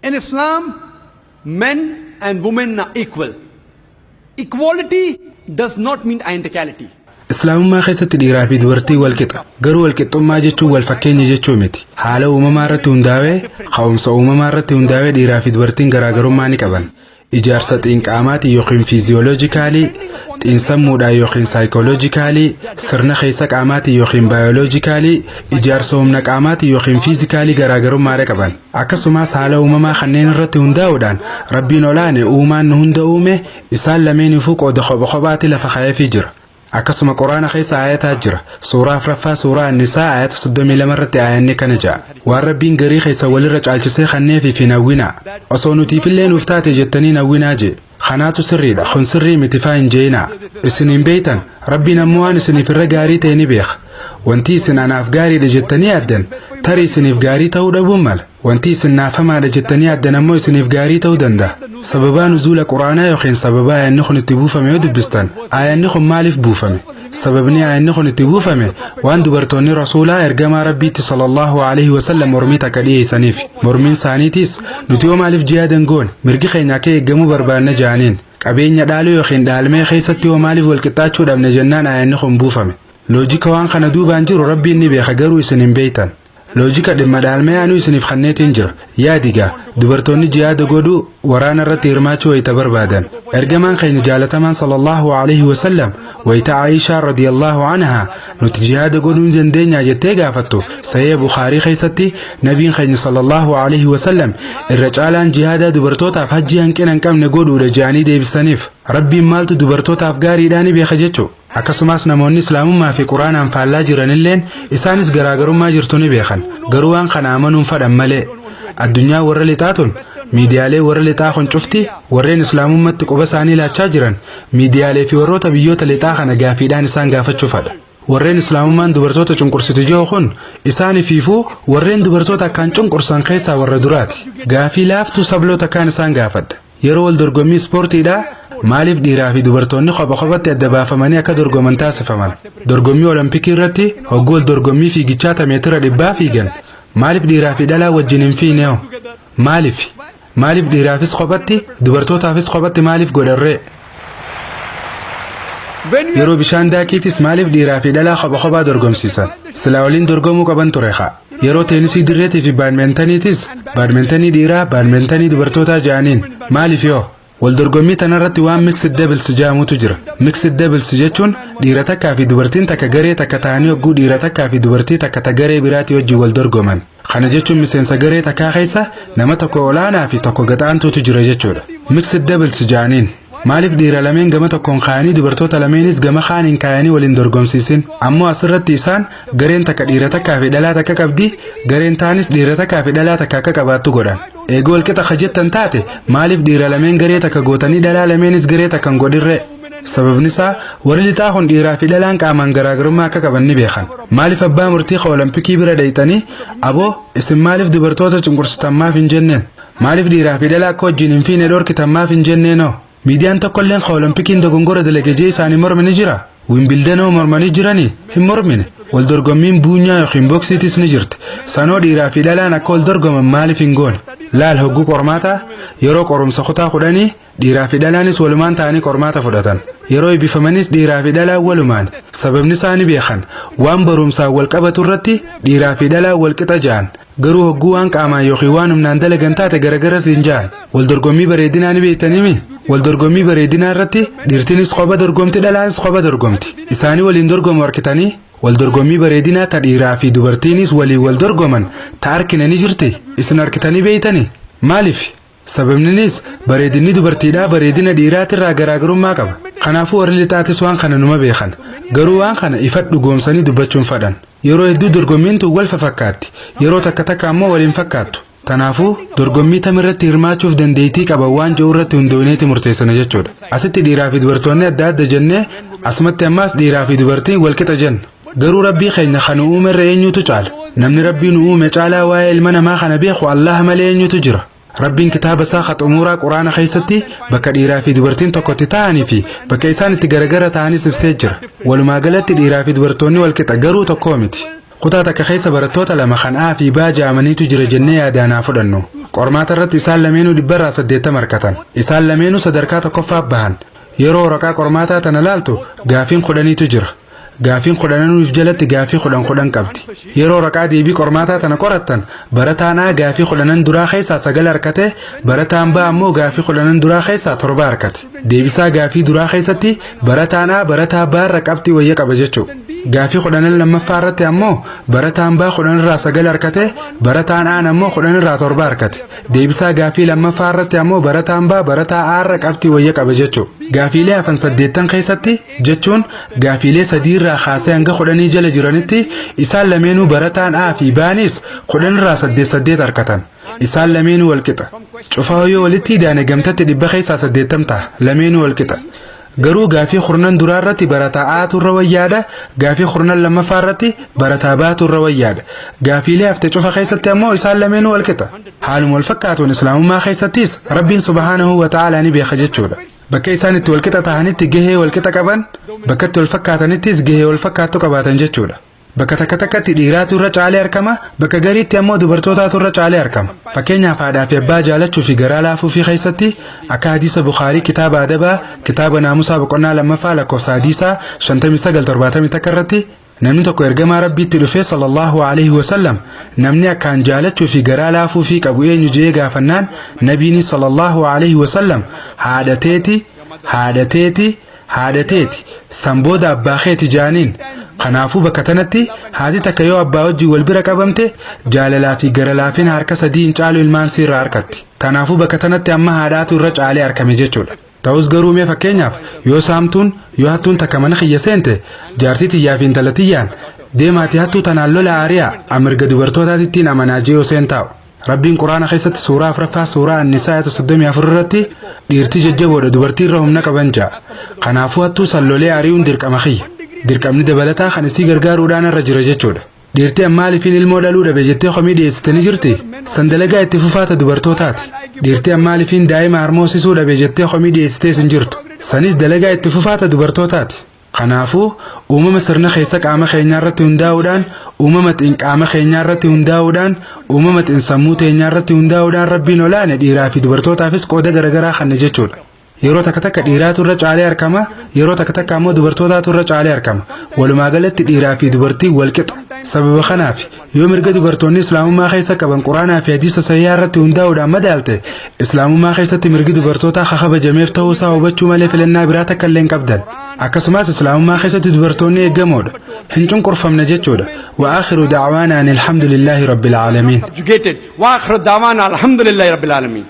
In Islam, men and women are equal. Equality does not mean identicality. Islaamummaa keessatti dhiiraa fi dubartii wal qixa. Garuu wal qixxummaa jechuun wal fakkeenya jechuu miti. Haala uumamaa irratti hundaa'ee, ka'umsa uumamaa irratti hundaa'ee dhiiraa fi dubartiin garaagarummaa ni qaban. Ijaarsa xiinqaamaatiin yookiin physiologically, xiinsammuudhaan yookiin psychologically, sirna keessa qaamaatiin yookiin biologically, ijaarsa humna qaamaatiin yookiin physically garaagarummaadha qaban. Akkasumas haala uumamaa kanneen irratti hundaa'uudhaan Rabbiin olaane uumaan nu hunda uume isaan lameeniifuu qooda kopha kophaatti lafa kaa'eefii jira. Akkasuma Quraana keessa aayataa jira. Suuraa 4ffaa, suuraa Annisaa, aayata 32 irratti aayanni kana ja'a: "Waan Rabbiin garii keessa walirra caalchisee kanneefi fi hawwinaa. Osoo nutiifillee nuuf taate jettanii hawwinaa," jee. Kanaatu sirriidha. Kun sirrii miti faa hin jeenaa. Isin hin beeytan. Rabbiin ammoo waan isiniif irra gaarii ta'e ni beeka. Wanti isin anaaf gaariidha jettanii yaaddan tarii isiniif gaarii ta'uu dhabuun mala. Wanti isin naafamaadha jettanii yaaddan ammoo isiniif gaarii ta'uu danda'a. Sababaa nuzuula Quraanaa yookiin sababaa aayanni kun itti buufame yoo dubbistan, aayanni kun maaliif buufame? Sababni aayanni kun itti buufame waan dubartoonni Rasuulaa, ergamaa Rabbiitti sallallahu alaihi wasallam, mormii takka dhiyeessaniif. Mormiin isaaniitis, "Nuti yoo maaliif jihaadan goone? Mirgi keenya akka eeggamuu barbaanna," jaaniin. "Qabeenya dhaaluu yookiin dhaalmee keessatti yoo maaliif walqixxaachuu dhabne?" jennaan aayanni kun buufame. Loojika waan kana duubaan jiru Rabbiin ni beeka, garuu isin hin beeytan. Loojika dhimma dhaalmee anuu isiniif kanneetiin jira. Yaadigaa, dubartoonni jihaada godhuu, waraana irratti hirmaachuu wayita barbaadan, ergamaan keenya jaalatamaan sallallahu alaihi wasallam wayita Aayishaa radiyallahu anhaa "Nuti jihaada godhuu ni dandeenyaa?" jettee gaafattu, Sahih Bukaarii keessatti, nabiin keenya sallallahu alaihi wasallam "Irra caalaan jihaadaa dubartootaaf hajjii hanqina hin qabne godhuudha," jedhanii deebisaniif. Rabbiin maaltu dubartootaaf gaariidhaa ni beeka jechuu. Akkasumas namoonni Islaamummaa fi Quraanaan faallaa jiranilleen isaanis garaagarummaa jirtu ni beekan, garuu waan kana amanuun fadhan malee. Addunyaa warra lixaa tun, miidiyaalee warra lixaa kun cufti, warreen Islaamummatti quba isaanii laachaa jiran, miidiyaalee fi warroota biyyoota lixaa kana gaafiidhaan isaan gaafachuu fadha. Warreen Islaamummaan dubartoota cunqursitu jiru kun isaanifiifuu warreen dubartoota akkaan cunqursan keessaa warra duraati. Gaafii laaftuu sabloota akkaan isaan gaafadha. Yeroo wal dorgommii ispoortiidhaa maaliif dhiiraa fi dubartoonni kopha kophatti adda baafamanii akka dorgoman taasifaman? Dorgommii Olompikii irratti hogguu wal dorgommii fiigichaa meetira 100 fiigan maaliif dhiiraa fi dhalaa wajjin hin fiineho? Maaliif? Maaliif dhiiraafis kophatti, dubartootaafis kophatti maaliif godharree? Yeroo bishaan daakiitis maaliif dhiiraa fi dhalaa kopha kophaa dorgomsiisan? Silaa waliin dorgomuu qaban ture haa. Yeroo teenisii dirreetii fi baadmintaniitis baadmintanii dhiiraa, baadmintanii dubartootaa ja'aniin maaliif yoo? Wal dorgommii tanarratti waan mixed doubles jedhamutu jira. Mixed doubles jechuun dhiira takkaa fi dubartiin takka garee takka ta'anii hogguu dhiira takkaa fi dubartii takka ta garee biraatii wajjin wal dorgoman. Kana jechuun miseensa garee takkaa keessa nama tokko olaanaa fi tokko gaxaantuutu jira jechuudha. Mixed doubles jedhaniin. Maaliif dhiira lameen gama tokkoon kaayanii, dubartoota lameenis gama kaaniin kaayanii waliin dorgomsiisin? Ammoo asirratti isaan gareen takka dhiira takkaa fi dhalaa takka qabdi, gareen taanis dhiira takkaa fi dhalaa takka akka qabaattu godhan. Eeguu walqixa kajettan taate, maaliif dhiira lameen garee takka gootanii dhalaa lameenis garee takka hin godhirree? Sababni isaa warri lixaa kun dhiiraa fi dhalaan qaamaan garaagarummaa akka qaban ni beekan. Maaliif abbaa murtii Olompikii bira dhayxanii, "Aboo, isin maaliif dubartoota cunqursitan?" maaf hin jenneen? Maaliif dhiiraa fi dhalaa akka wajjin hin fiine dhorkitan maaf hin jenneenoo? Miidiyaan tokkolleen Olompikiin dogongora dalagee isaanii morme ni jira? Wiimbildanoo mormanii jiranii? Hin mormine. Wal dorgommiin buunyaa yookiin boksiitis ni jirti. Sanoo dhiiraa fi dhalaan akka wal dorgoman maaliif hin goone? Laal, hogguu qormaataa, yeroo qorumsa kutaa 10, dhiiraa fi dhalaanis walumaan ta'anii qormaata fudhatan. Yeroo eebbifamanis dhiiraa fi dhalaan walumaan. Sababni isaa ni beekan. Waan barumsaan wal qabatu irratti dhiiraa fi dhalaan wal qixa ja'an. Garuu hogguu waan qaamaan yookiin waan humnaan dalagan taate garagaras hin ja'an. Wal dorgommii bareedinaa ni beektaniimi? Wal dorgommii bareedinaa irratti dhiirtinis kopha dorgomti, dhalaanis kopha dorgomti. Isaanii waliin dorgomu harkitanii? Wal dorgommii bareedinaa ta dhiiraa fi dubartiinis waliin wal dorgoman ta arkine ni jirti? Isin harkitanii beeytanii? Maaliif? Sababninis bareedinni dubartiidhaa bareedina dhiiraatirraa garaagarummaa qaba. Kanaafuu warri lixaatis waan kana numa beekan, garuu waan kana ifa dhugoomsanii dubbachuun fadhan. Yeroo hedduu dorgommiin tun wal fakkaatti, yeroo takka takka ammoo waliin fakkaattu. Kanaafuu dorgommii tamirratti hirmaachuuf dandeettii qaban waan jiru irratti hundooneeti murteessana jechuudha. Asitti dhiiraa fi dubartoonni adda adda jennee, asumatti ammaas dhiiraa fi dubartiin walqixa jenna. Garuu Rabbii keenya kan uume irra eenyutu caala? Namni Rabbiin uume caalaa waa'ee ilma namaa kana beeku Allah malee eenyutu jira? Rabbiin kitaaba isaa xumuraa Quraana keessatti bakka dhiiraa fi dubartiin tokkotti ta'anii fi bakka isaan itti garagara ta'anis ibsee jira. Walumaa galatti dhiiraa fi dubartoonni walqixa, garuu tokkoo miti. Kutaa takka keessa barattoota lama kan A fi B ja'amaniitu jira jennee yaadaan haa fudhannu. Qormaata irratti isaan lameenuu 80% argatan. Isaan lameenuu sadarkaa tokkoffaaf bahan. Yeroo waraqaa qormaataa tana laaltu gaafiin 10tu jira. Gaafiin 10nuuf jalatti gaafii 10 10 qabdi. Yeroo waraqaa deebii qormaataa tana qorattan barataan A gaafii 10 duraa keessaa 9 argate, barataan B ammoo gaafii 10 duraa keessaa 7 argate. Deebisaa gaafii duraa keessatti barataan A barataa B irra qabxii wayya qaba jechuudha. Gaafii 10 lammaffaa irratti ammoo barataan B 10 irraa 9 argate, barataan A ammoo 10 irraa 7 argate. Deebisaa gaafii lammaffaa irratti ammoo barataan B barataa A irra qabxii wayya qaba jechuudha. Gaafiilee hafan 80 keessatti jechuun gaafiilee 3 irraa kaasee hanga 10 jala jiranitti isaan lameenuu barataan A fi B'nis 10 irraa 8 8 argatan. Isaan lameenuu walqixa. Cufaa yoo walitti idaane gamtatti 80% ta'a. Lameenuu walqixa. Garuu gaafii 10 duraa irratti barataa A'tu irra wayyaadha. Gaafii 10 lammaffaa irratti barataa B'tu irra wayyaadha. Gaafiilee hafte cufa keessatti ammoo isaan lameenuu walqixa. Haaluma wal fakkaatuun islaamummaa keessattis Rabbiin subhaanahu wa ta'aalaa ni beeka jechuudha. Bakka isaan itti walqixa ta'anitti gahee walqixa qaban, bakka itti wal fakkaatanittis gahee wal fakkaattu qabaatan jechuudha. Bakka takka takkatti dhiiraatu irra caalee argama, bakka gariitti ammoo dubartootaatu irra caalee argama. Fakkeenyaaf haadhaa fi abbaa jaalachuu fi garaa laafuu fi keessatti akka hadiisa Bukaarii kitaaba adabaa kitaaba naamusaa boqonnaa 2ffaa lakkoofsa hadiisaa 5971 irratti namni tokko ergamaa Rabbiitti dhufee sallallahu alaihi wasallam namni akkaan jaalachuu fi garaa laafuu fi qabu eenyu jee gaafannaan nabiini sallallahu alaihi wasallam haadha teeti haadha teeti haadha teeti san booda abbaa keeti jaaniin. Kanaafuu bakka tanatti haati takka yoo abbaa wajjin wal bira qabamte jaalalaa fi gara laafina harka 3 hin caalu ilmaan siirraa harkatti. Kanaafuu bakka tanatti amma haadhaatu irra caalee argame jechuudha. Ta'us garuu mee fakkeenyaaf yoo saamtuun yoo hattuun takka mana kiyya seente jaartii tiyyaa fi intala tiyyaan deemaati hattuu tanaan lola aariyaa amirga dubartootaatittiin amanaa jee yoo seen taa'u. Rabbiin Quraana keessatti suuraa 4ffaa suuraa Annisaa ayata 34 irratti dhiirti jajjaboodha dubartii irra humna qaban ja'a. Kanaafuu hattuu san lolee ari'uun dirqama kiyya. Dirqamni dabalataa kan isii gargaaruudhaan irra jira jechuudha. Dhiirti ammaalifiin ilmoo dhaluu dhabe jettee komii dhiyeessite ni jirti? San dalagaa itti fufaata dubartootaati. Dhiirti ammaalifiin daa'ima harmoosisuu dhabe jettee komii dhiyeessitees hin jirtu. Sanis dalagaa itti fufaata dubartootaati. Kanaafuu uumama sirna keessa qaama keenyaa irratti hundaa'uudhaan, uumama xiinqaama keenyaa irratti hundaa'uudhaan, uumama xiinsammuu teenyaa irratti hundaa'uudhaan Rabbiin olaane dhiiraa fi dubartootaafis qooda garaagaraa kanne jechuudha. Yeroo takka takka dhiiraatu irra caalee argama, yeroo takka takka ammoo dubartootaatu irra caalee argama. Walumaa galatti dhiiraa fi dubartiin wal qixa. Sababa kanaaf yoo mirga dubartoonni islaamummaa keessa qaban Quraanaa fi hadiisa sahihaa irratti hundaa'uudhaan madaalte islaamummaa keessatti mirgi dubartootaa kabajameef ta'uu isaa hubachuu malee filannaa biraa takka illee hin qabdan. Akkasumas islaamummaa keessatti dubartoonni eeggamoodha. Hin cunqurfamne jechuudha. Wa aakhiru da'waanaa alhamdulillahi rabbil aalamiin. Wa aakhiru da'waanaa alhamdulillahi rabbil aalamiin.